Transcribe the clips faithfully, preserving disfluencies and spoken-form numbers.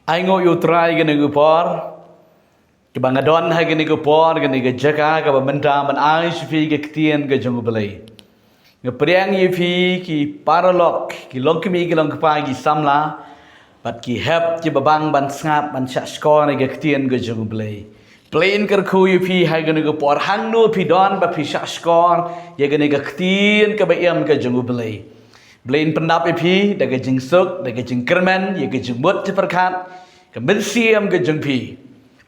Ai nguh ïa U Trai kane ka por, kaba nga don ha kane ka por, kane ka jaka, kaba mynta ban ai sha phi ka ktien ka jong U Blei. Nga pdiang ïa phi ki paralok, ki longkmie, ki longkpa, ki samla, bad ki hep, kiba bang ban sngap, ban shah shkor ïa ka ktien ka jong U Blei. Blei un kyrkhu ïa phi ha kane ka por, hangno phi don, ba phi shah shkor ïa kane ka ktien kaba im ka jong U Blei. Blei un pyndap ïa phi da ka jingsuk, da ka jingkyrmen, ïa ka jingmut jingpyrkhat, ka mynsiem ka jong phi.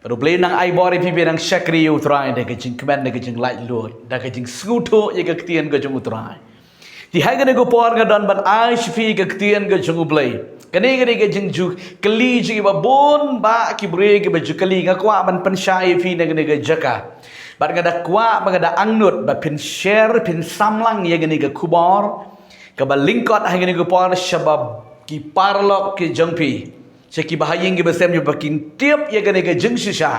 Bad U Blei un nang ai bor ïa phi, phi nang shakri ïa U Trai da ka jingkmen, da ka jinglaitluid, da ka jingsngewthuh ïa ka ktien ka jong U Trai. Te ha kane ka por nga don ban ai sha phi ka ktien ka jong U Blei. Kane, kane ka jingju kylli jong kiba bun bah ki briew kiba ju kylli, nga kwah ban pynshai ïa phi na kane ka jaka. Bad nga da kwah, bad nga da angnud ba phin share, phin samlang ïa kane ka khubor kaba lyngkot ha kane ka por sha ba ki paralok ki jong phi, sha kiba ha ïing kiba sem, ba kin tip ïa kane ka jingshisha,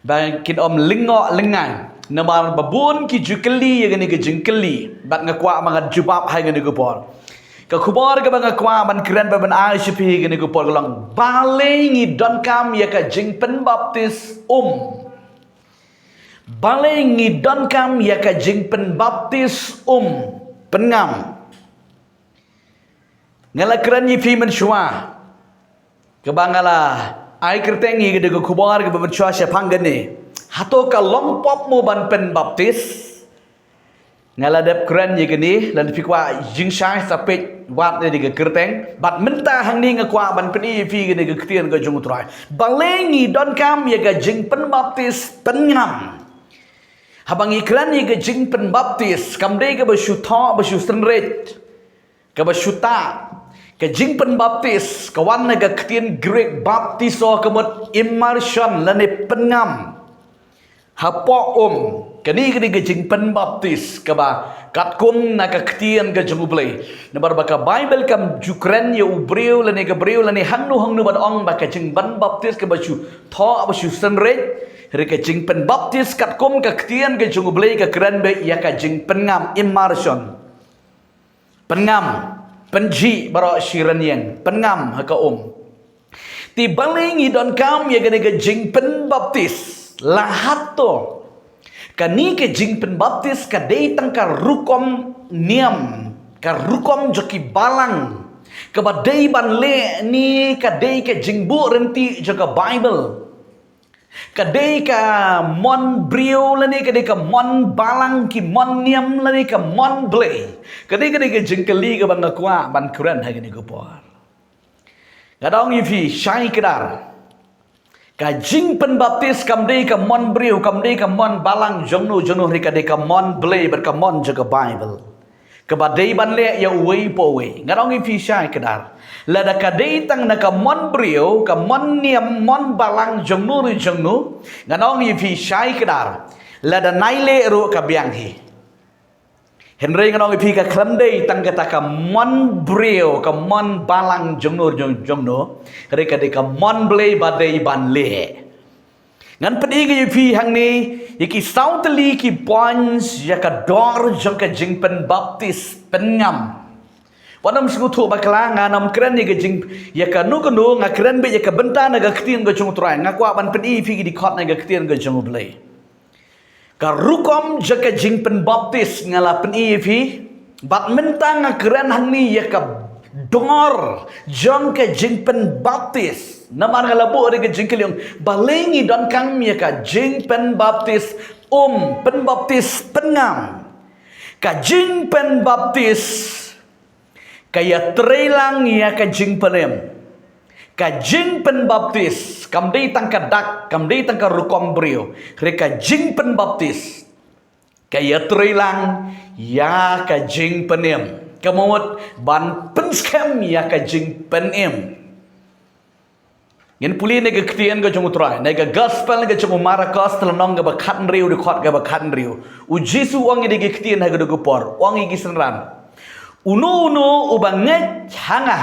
ba kin ym lyngngoh lyngngai. Namar ba bun ki ju kylli ïa kane ka jingkylli, bad nga kwah ba ngan jubab ha kane ka por. Ka khubor kaba nga kwah ban kren bad ban ai sha phi ha kane ka por ka long, balei ngi donkam ïa ka jingpynbaptis um? Balei ngi donkam ïa ka jingpynbaptis um? Pynngam. Nga la kren ïa phi mynshuwa, kaba nga la ai kyrteng ïa kane ka khubor kaba mynshuwa shaphang kane, hato ka long pop mo ban pynbaptis? Nga la dep kren ïa kane, lada phi kwah jingshai sa peit wat ïa kane ka kyrteng. Bad mynta hangne nga kwah ban pyni ïa phi kane ka ktien ka jong U Trai. Balei ngi donkam ïa ka jingpynbaptis? Pynngam. Haba ngi kren ïa ka jingpynbaptis, kam dei kaba shu thoh, ba shu synreit, kaba shu tah. Ka jingpynbaptis ka wan na ka ktien Greek baptizo, ka mut immersion lane pynngam hapoh um. Kane, kane ka jingpynbaptis kaba katkum na ka ktien ka jong U Blei. Namar ba ka Baibl kam ju kren ïa u briew lane ka briew lane hangno hangno ban ong ba ka jingpynbaptis kaba shu thoh, ba shu synreit, hynrei ka jingpynbaptis katkum ka ktien ka jong U Blei ka kren beit ïa ka jingpynngam, immersion. Pynngam, pynjhieh baroh shi rynïeng, pynngam ha ka um. Te balei ngi donkam ïa kane ka jingpynbaptis? La hato kane ka jingpynbaptis ka dei tang ka rukom niam, ka rukom jong ki balang, kaba dei ban leh, ne ka dei ka jingbuh ryntih jong ka Baibl? Ka dei ka mon briew lane ka dei ka mon balang, ki mon niam lane ka mon Blei? Ka dei, ka dei ka jingkylli kaba nga kwah ban kren ha kane ka por. Nga da ong ïa phi shai kdar, ka jingpynbaptis kam dei ka mon briew, kam dei ka mon balang jongno jongno, hynrei ka dei ka mon Blei bad ka mon jong ka Baibl, kaba dei ban leh ïa uwei pa uwei. Nga da ong ïa phi shai kdar, lada ka dei tang na ka mon briew, ka mon niam, mon balang jongno re jongno, nga da ong ïa phi shai kdar, lada nai leh ruh ka biang hi. Hynrei nga da ong ïa phi, ka khlem dei tang kata ka mon briew, ka mon balang jongno jong, jongno, hynrei ka dei ka mon Blei ba dei ban leh. Ngan pyni ïa phi hangne ïa ki saw tylli ki points ïa ka dor jong ka jingpynbaptis. Pynngam. Wat nym sngewthuh bakla, ngan ym kren ïa ka jing, ïa kano kano, nga kren beit ïa ka bynta na ka ktien ka jong U Trai. Nga kwah ban pyni ïa phi ki dkhot na ka ktien ka jong U Blei. Ka rukom jong ka jingpynbaptis nga la pyni ïa phi. Bad mynta nga kren hangne ïa ka dor jong ka jingpynbaptis. Namar nga la buh ïa ka jingkylli, balei ngi donkam ïa ka jingpynbaptis um, pynbaptis, pynngam? Ka jingpynbaptis ka ïatreilang ïa ka jingpynim. Ka jingpynbaptis kam dei tang ka dak, kam dei tang ka rukom briew. Hynrei ka jingpynbaptis ka ïatreilang ïa ka jingpynim. Ka mut ban pynskhem ïa ka jingpynim. Ngin pule na ka ktien ka jong U Trai, na ka gospel ka jong u Markos, lynnong kaba khathynriew, dkhot kaba khathynriew. U Jisu u ong ïa ki ktien ha kata ka por, u ong ïa ki synran: Uno uno uba ngeit ha nga,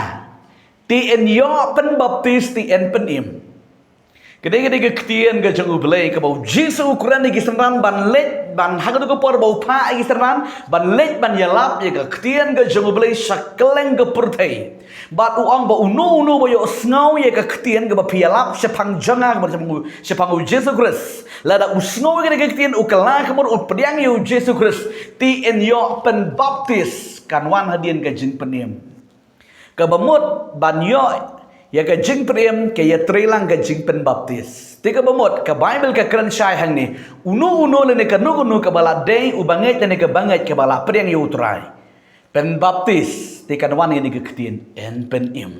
te yn ïoh pynbaptis, te yn pynim. Ka dei, ka dei ka ktien ka jong U Blei kaba U Jisu u kren ïa ki synran ban leit, ban ha kata ka por ba u phah ïa ki synran ban leit ban ïalap ïa ka ktien ka jong U Blei sha kylleng ka pyrthei. Bad u ong ba uno uno ba ïohsngew ïa ka ktien kaba phi ïalap shaphang jong nga, kaba shaphang U, shaphang U Jisu Khrist, lada u sngew ïa ka ktien, u kylla ka mur, u pdiang ïa U Jisu Khrist, te yn ïoh pynbaptis, kan wan hadien ka jingpynim. Kaba mut ban ïoh ïa ka jingpynim ka ïatreilang ka jingpynbaptis. Te kaba mut ka Baibl ka kren shai hangne, uno uno lane kano kano kaba la dei uba ngeit lane kaba ngeit kaba la pdiang ïa U Trai, pynbaptis, te kan wan ïa kane ka ktien yn pynim.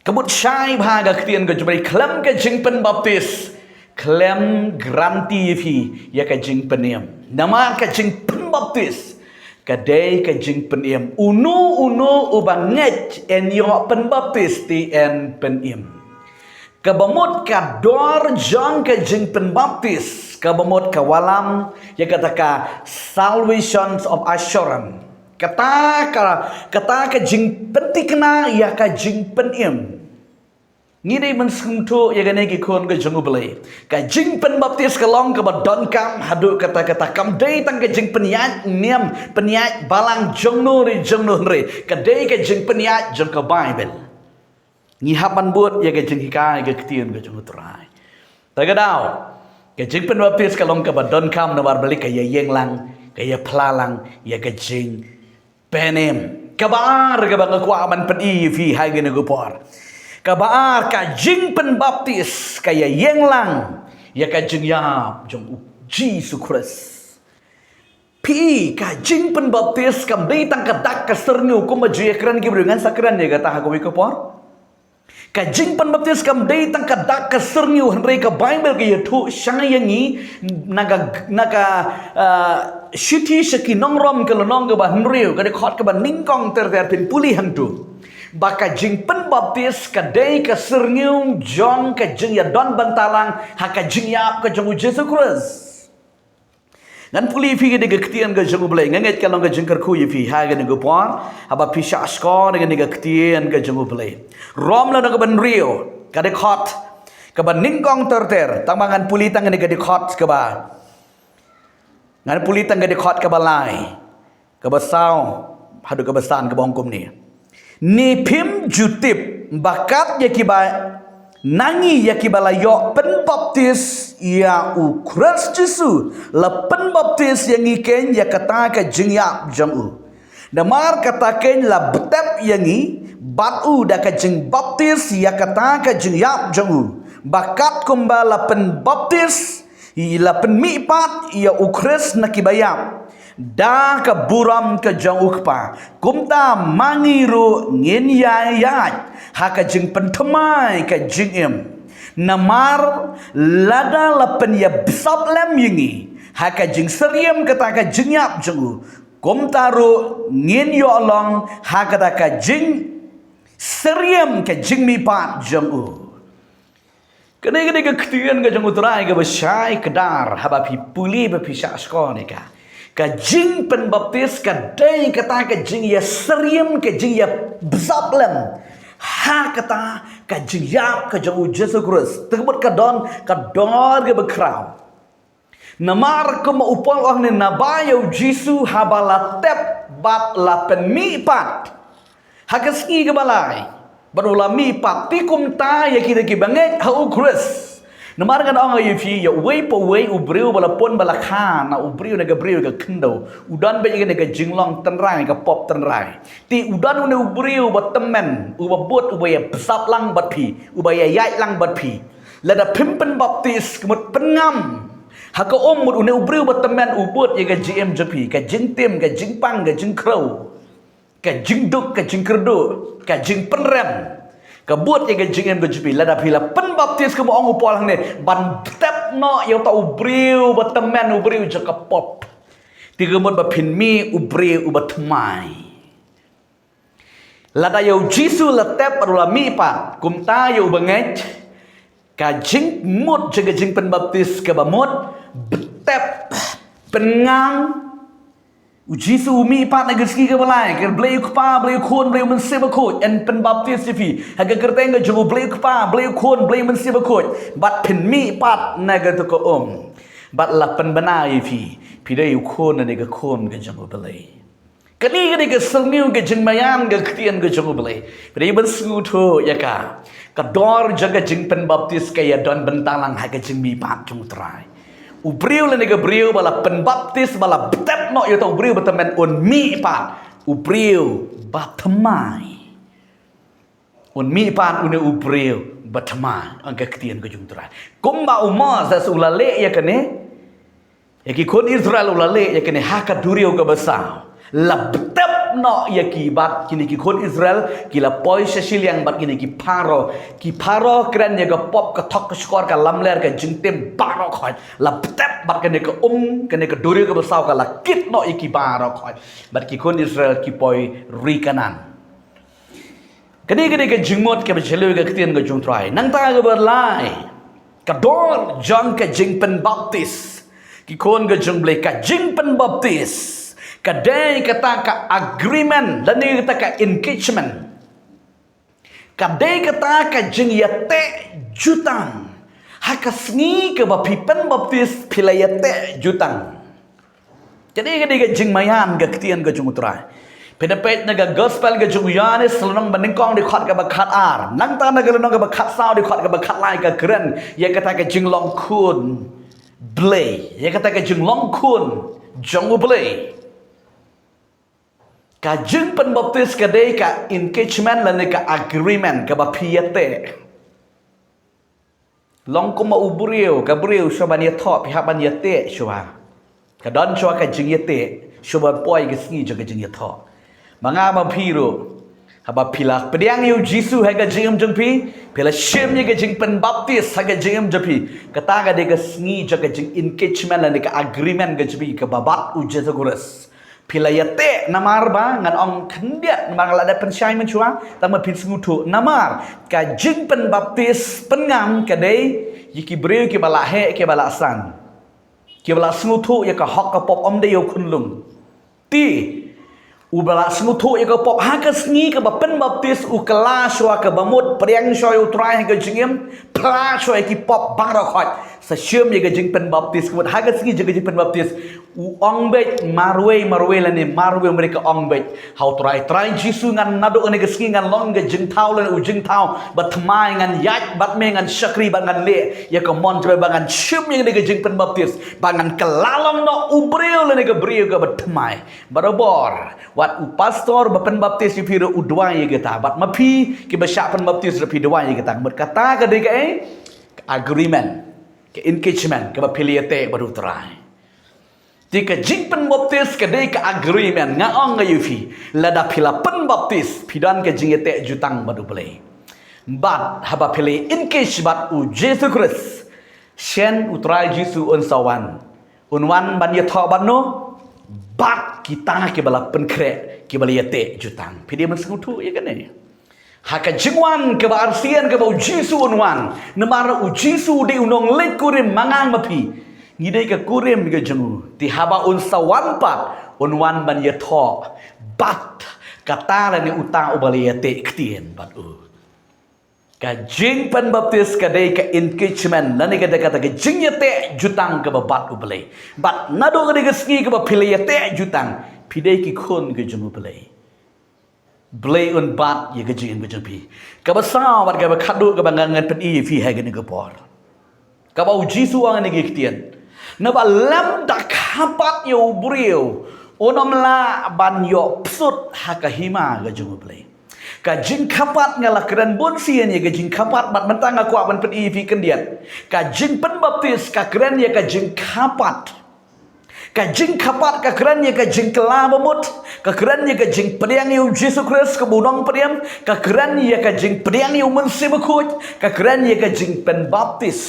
Ka mut shai bha ka ktien ka jong U Blei, khlem ka jingpynbaptis khlem guarantee ïa phi ïa ka jingpynim. Namar ka jingpynbaptis ka dei ka jingpynim. Uno uno uba ngeit yn ïoh pynbaptis, te yn pynim. Kaba mut ka dor jong ka jingpynbaptis, kaba mut ka wallam ïa kata ka salvation of assurance. Kata ka, kata ka jingpynthikna ïa ka jingpynim. Ngi dei ban sngewthuh ïa kane, ki khun ka jong U Blei. Ka jingpynbaptis ka long kaba donkam haduh katta katta, kam dei tang ka jingpynïaid niam, pynïaid balang jong no re jong no, hynrei ka dei ka jingpynïaid jong ka Baibl. Ngi hap ban bud ïa ka jinghikai ka ktien ka jong U Trai. Te ka daw, ka jingpynbaptis ka long kaba donkam namar balei? Ka ïa ïeng lang, ka ïa phla lang ïa ka jingpynim. Kaba ar kaba nga kwah ban pyni ïa phi ha kane ka por, kaba ar, ka jingpynbaptis ka ïa ïeng lang ïa ka jingïap jong U Jisu Khrist. Phi, ka jingpynbaptis kam dei tang ka dak ka syrngiew kumba ju ïa kren ki briew, ngan sa kren ïa kata ha kawei ka por. Ka jingpynbaptis kam dei tang ka dak ka syrngiew, hynrei ka Baibl ka ïathuh shai ïa ngi na ka, na ka, ah, shithi sha ki nong Rom ka lynnong kaba hynriew, ka dkhot kaba nyngkong ter ter, phin pule hangto, ba ka jingpynbaptis ka dei ka syrngiew jong ka jingïadon bynta lang ha ka jingïap ka jong U Jisu Khrist. Ngan pule ïa phi ka dei ka ktien ka jong U Blei. Nga ngeit ka long ka jingkyrkhu ïa phi ha kane ka por, haba phi shah skhor ïa kane ka ktien ka jong U Blei. Rom lynnong kaba hynriew, ka dkhot kaba nyngkong ter ter. Tang ba ngan pule tang kane ka dkhot kaba, ngan pule tang ka dkhot kaba lai, kaba saw haduh kaba san, kaba ong kumne: Ne phim ju tip ba kat ïa kiba, na ngi ïa kiba la ïoh pynbaptis ïa U Khrist Jisu, la pynbaptis ïa ngi keiñ ïa kata ka jingïap jong u. Namar kata keiñ la btep ïa ngi bad u da ka jingbaptis ïa kata ka jingïap jong u, ba kat kumba la pynbaptis, la pynmihpat ïa U Khrist na kiba ïap da ka burom ka jong U Kpa, kumta ma ngi ruh ngin ïaid ha ka jingpynthymmai ka jingim. Namar lada la pynïabsap lem ïa ngi ha ka jingsyriem kata ka jingïap jong u, kumta ruh ngin ïoh long ha kata ka jingsyriem ka jingmihpat jong u. Kane ka dei ka ktien ka jong U Trai kaba shai kdar, haba phi pule, ba phi shah skhor ïa ka. Ka jingpynbaptis ka dei kata ka jingïasyriem, ka jingïabsap lem ha kata ka jingïap ka jong U Jisu Khrist. Te ka mut ka don ka dor kaba khraw. Namar kumba u Paul u ong ne, naba ïa U Jisu haba la tep bad la pynmihpat ha ka sngi kaba lai bad u la mihpat, te kumta ïa kita kiba ngeit ha U Khrist. Namar ngan ong ïa phi, ïa uwei pa uwei u briew ba la pun ba la kha na u briew, na ka briew ka khyndew, u don beit ïa kane ka jinglong tynrai, ka pop tynrai. Te u don une u briew ba tymmen, uba bud, uba ïabsap lang bad phi, uba ïaid lang bad phi. Lada phim pynbaptis, ka mut pynngam ha ka um, mut une u briew ba tymmen u bud ïa ka jingim jong phi, ka jingtim, ka jingpang, ka jingkhrew, ka jingduk, ka jingkyrduh, ka jingpynrem, Ka bud ïa ka jingim ka jong phi, lada phi la pynbaptis, kumba ong u Paul hangne, ban tep noh ïa uta u briew ba tymmen, u briew jong ka pop. Te ka mut ba phin mih u briew uba thymmai. Lada ïa u Jisu la tep bad u la mih pat, kumta ïa u bangeit, ka jingmut jong ka jingpynbaptis kaba mut, btep, pynngang, u Jisu u mih pat na ka sngi kaba lai, ka Blei u Kpa, Blei u Khun, Blei u Mynsiem Bakhuid, yn pynbaptis ïa phi. Ha ka kyrteng ka jong u Blei u Kpa, Blei u Khun, Blei u Mynsiem Bakhuid. Bad phin mih pat na kata ka um. Bad la pynbna ïa phi. Phi dei u khun ne ka khun ka jong u Blei. Kane ka dei ka syrngiew ka jingmaïan ka ktien ka jong u Blei. Phi dei ban sngewthuh ïa ka. Ka dor jong ka jingpynbaptis ka ïa don bynta lang ha ka jingmihpat jong u Trai. U briew lane ka briew ba la pynbaptis, ba la btep noh ïa uta u briew ba tymmen, un mih pat u briew ba thymmai. Un mih pat une u briew ba thymmai, ong ka ktien ka jong u Trai. Kumba u Moses u la leh ïa kane, ïa ki khun Israel u la leh ïa kane ha ka duriaw kaba saw. La btep noh ïa ki bad kine ki khun Israel ki la poi sha shiliang bad kine ki Pharaoh. Ki Pharaoh kren ïa ka pop, ka thok, ka shkor, ka lamler, ka jingtim baroh khoit. La btep bad kane ka um, kane ka duriaw kaba saw ka la kit noh ïa ki baroh khoit. Bad ki khun Israel ki poi ri Kanaan. Kane, kane ka jingmut kaba shlur ka ktien ka jong u Trai. Nangta kaba lai, ka dor jong ka jingpynbaptis. Ki khun ka jong u Blei, ka jingpynbaptis ka dei kata ka agreement lane kata ka engagement. Ka dei kata ka jingïateh jutang. Ha ka sngi kaba phi pynbaptis phi la ïateh jutang. Kane ka dei ka jingmaïan ka ktien ka jong u Trai. Phi da peit na ka gospel ka jong u Ïoannis lynnong ba nyngkong dkhot kaba khatar. Nangta na ka lynnong kaba khatsaw dkhot kaba khatlai ka kren ïa kata ka jinglong khun Blei, ïa kata ka jinglong khun jong u Blei. Ka jingpynbaptis ka dei ka engagement lane ka agreement kaba phi ïateh. Long kumba u briew, ka briew shuwa ban ïathoh, phi hap ban ïateh shuwa. Ka don shuwa ka jingïateh, shuwa ban poi ka sngi jong ka jingïathoh. Ma nga ma phi ruh, haba phi la pdiang ïa u Jisu ha ka jingim jong phi, phi la shim ïa ka jingpynbaptis ha ka jingim jong phi. Kata ka dei ka sngi jong ka jing-engagement lane ka agreement ka jong phi kaba bad u Jisu Khrist. Phi la ïateh namar ba ngan ong khyndiat namar nga la dep pynshai mynshuwa, tang ba phin sngewthuh namar ka jingpynbaptis pynngam ka dei ïa ki briew kiba la heh kiba la san. Kiba la sngewthuh ïa ka hok ka pop, ym dei ïa u khunlung. Te uba la sngewthuh ïa ka pop ha ka sngi kaba pynbaptis u kylla shuwa kaba mut, pdiang shuwa ïa u Trai ha ka jingim, phla shuwa ïa ki pop baroh khoit. Sa shim ïa ka jingpynbaptis, ka mut ha ka sngi jong ka jingpynbaptis u ong beit marwei marwei lane marwei marwei ka ong beit ha u Trai, Trai Jisu, ngan naduh kane ka sngi ngan long ka jingthaw lane u jingthaw ba thymmai, ngan ïaid bad me, ngan shakri bad ngan leh ïa ka mon jong me, ba ngan shim ïa kane ka jingpynbaptis, ba ngan kylla long noh u briew lane ka briew kaba thymmai. Barabor wat u pastor ba pynbaptis ïa phi ruh u duwai ïa kata, bad ma phi kiba shah pynbaptis ruh phi duwai ïa kata. Ka mut kata ka dei kaei? Ka agreement, ka engagement kaba phi la ïateh bad u Trai. Te ka jingpynbaptis ka dei ka agreement. Nga ong ïa phi, lada phi la pynbaptis phi don ka jingïateh jutang bad u Blei. Bad haba phi la engage bad u Jisu Khrist, shen u Trai Jisu un sa wan. Un wan ban ïathoh bad no? Bad kita kiba la pynkhreh, kiba la ïateh jutang. Phi dei ban sngewthuh ïa kane. Ha ka jingwan kaba arsien kaba u Jisu un wan. Namar u Jisu u dei u nongleit kurim ma nga ma phi. Ngi dei ka kurim ka jong u. Te haba un sa wan pat, un wan ban ïathoh bad kata lane uta uba la ïateh ktien bad u. Ka jingpynbaptis ka dei ka engagement lane ka dei kata ka jingïateh jutang kaba bad u Blei. Bad naduh ka dei ka sngi kaba phi la ïateh jutang, phi dei ki khun ka jong u Blei. Blei un bat ïa ka jingim ka jong phi. Kaba saw bad kaba khadduh kaba ngan pyni ïa phi ha kane ka por. Kaba u Jisu u ong ha kane ka ktien. Naba lem da kha pat ïa u briew, un ym lah ban ïoh psut ha ka hima ka jong u Blei. Ka jingkha pat nga la kren bun sien ïa ka jingkha pat, bad mynta nga kwah ban pyni ïa phi khyndiat. Ka jingpynbaptis ka kren ïa ka jingkha pat. Ka jingkyrpad ka kren ïa ka jingkylla bamut, ka kren ïa ka jingpdiang ïa u Jisu Khrist kum u nongpdiang, ka kren ïa ka jingpdiang ïa u Mynsiem Bakhuid, ka kren ïa ka jingpynbaptis,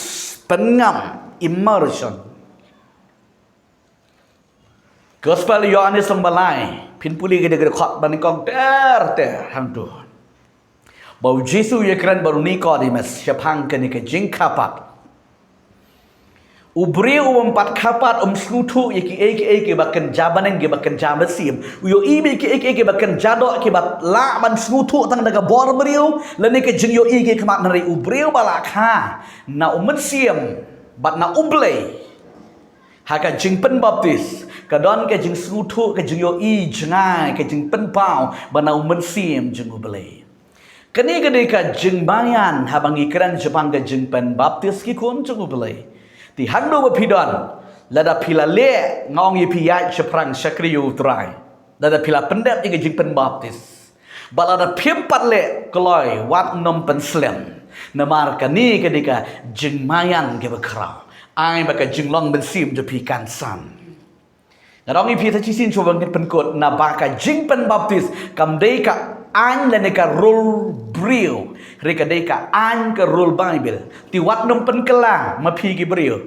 pynngam, immersion. Gospel Ïoannis lynnong ba lai, phin pule ki dei ki dkhot ba nyngkong ter ter hangto. Ba u Jisu u ïakren bad u Nikodemus shaphang kane ka jingkyrpad. U briew u bym pat kyrpad, um sngewthuh ïa kiei kiei kiba kynja bneng kiba kynja mynsiem. U ïohi beit kiei kiei kiba kynja doh kiba lah ban sngewthuh tang da ka bor briew lane ka jingïohi ki khmat, hynrei u briew ba la kha na u Mynsiem bad na U Blei ha ka jingpynbaptis, ka don ka jingsngewthuh, ka jingïohi jngai, ka jingpynpaw ba na u Mynsiem jong U Blei. Kane ka dei ka jingmaïan haba ngi kren shaphang ka jingpynbaptis, ki khun jong U Blei. Te hangno ba phi don, lada phi la leh, nga ong ïa phi, ïaid shaphrang shakri ïa U Trai. Lada phi la pyndep ïa ka jingpynbaptis, bad lada phim pat leh, kloi, wat nym pynslem. Namar kane ka dei ka jingmaïan kaba khraw. Ai ba ka jinglong mynsiem jong phi kan san. Nga ong ïa phi, sa shisien shuwa ban pynkut, naba ka jingpynbaptis kam dei ka aiñ lane ka rule briew, hynrei ka dei ka aiñ, ka rule Baibl. Te wat nym pynkylla ma phi ki briew.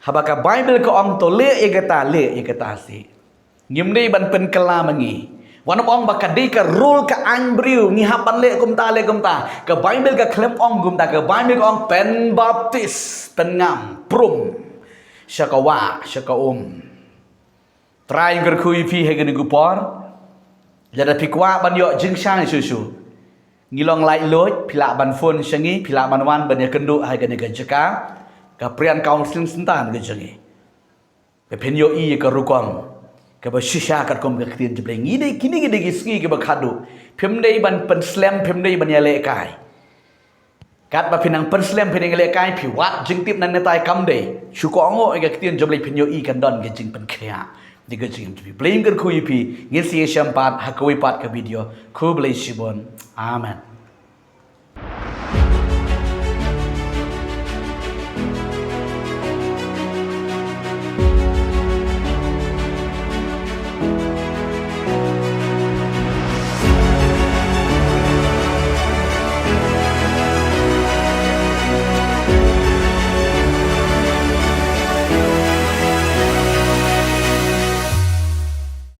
Haba ka Baibl ka ong to leh ïa kata, leh ïa kata seh. Ngim dei ban pynkylla ma ngi. Wat nym ong ba ka dei ka rule, ka aiñ briew, ngi hap ban leh kumta, leh kumta. Ka Baibl ka khlem ong kumta, ka Baibl ka ong pynbaptis, pynngam, prum sha ka wah, sha ka um. Trai un kyrkhu ïa phi ha kane ka por. Lada phi kwah ban ïoh jingshai shuh shuh, ngi long laitluid, phi lah ban phone sha ngi, phi lah ban wan ban ïakynduh ha kane ka jaka, ka Prayer Counseling Centre ka jong ngi, ba phin ïohi ïa ka rukom kaba shisha katkum ka ktien jong U Blei. Ngi dei, kine ki dei ki sngi kiba khadduh. Phim dei ban pynslem, phim dei ban ïalehkai. Katba phi nang pynslem, phi nang ïalehkai, phi wad jingtip na nangtai, kam dei. Shu kohnguh ïa ka ktien jong U Blei, phin ïohi kan don ka jingpynkhiah. Dei ka jingim jong phi. Blei un kyrkhu ïa phi. Ngin sa ïashem pat ha kawei pat ka video. Khublei shibun. Amen.